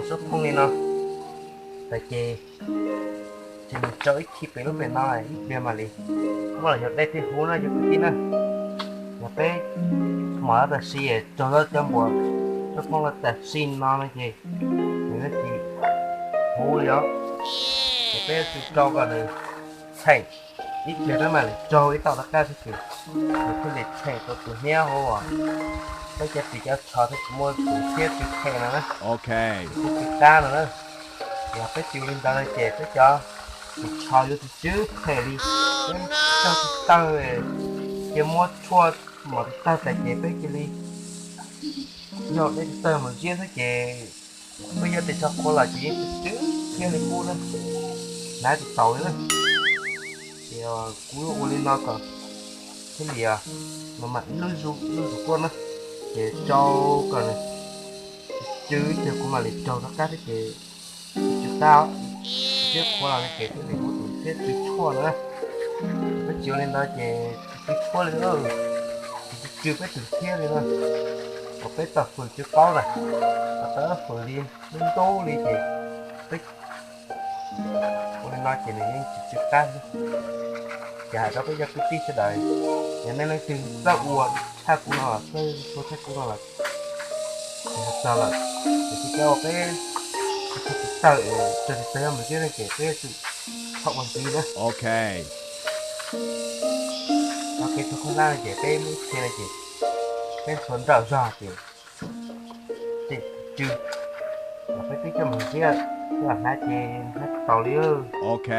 Suab phooj li no tas ces, ces nws rau ib khib pem lub pem no ib pliag mam li muab los yog dej thiaj huv na cov kwv tij na. Yog peb mom tam sim raug cov npuas suab phooj los tam sim no no ces nws tsis huv li os. Ces peb yuav tsum rau kom nws txheem ib pliag peb mam li raug ib tog rov qab thiab ces nws thiaj li txheem tau tus hniab hauv uas peb cov ris cov tsho thiab tsis muaj tus hniab tsis txheem no na. Thiab tsis qab no na. Yog peb tsis ua li ntawd no ces peb cov ris tsho yuav tsis tsw txheem li. Peb cog tus tawg, cia muab tshuaj mos tus tawg tas ces peb cia li yog dej tus tawg mus ziab xwb ces peb cov ris tsho qhuav los ces yeej tsw tsw thiab li qub na, hnav tsis taus li na. Ces kuv ua li no kom thiaj li mas mam ib lub zuj lub zus tuaj na, ces rau kom nws tsw ces kuv mam li raug rov qab thiab ces tsw qab, ziab qhuav los no ces thiaj li muab tus hniab tsw tshuaj no na. Peb tsis ua li ntawd ces tsw tshuaj li, tsw tsw peb tus hniab li na. Uas peb txoj fwm tsw qaub lawm, txoj fwm li ntub li ces peb ua li no ces nws yeej tsis tsw qab li. Ces hais rau peb cov kwv tij sawv daws, yog nej leej twg txawj ua tshaj kuv no los txawj ua tshaj kuv no los ces txog lawm, ces tsis kav ua peb tsis txawj, tsis txawj mus ziab no ces peb yuav tsum txhob ua ntxiv na. Ok, txog kev txog qhov lab no ces peb muab qhia no ces peb ntxhua nrawm zog ces tsw, peb twb coj mus ziab, coj hnav ces hnav tsis taus li. Ok.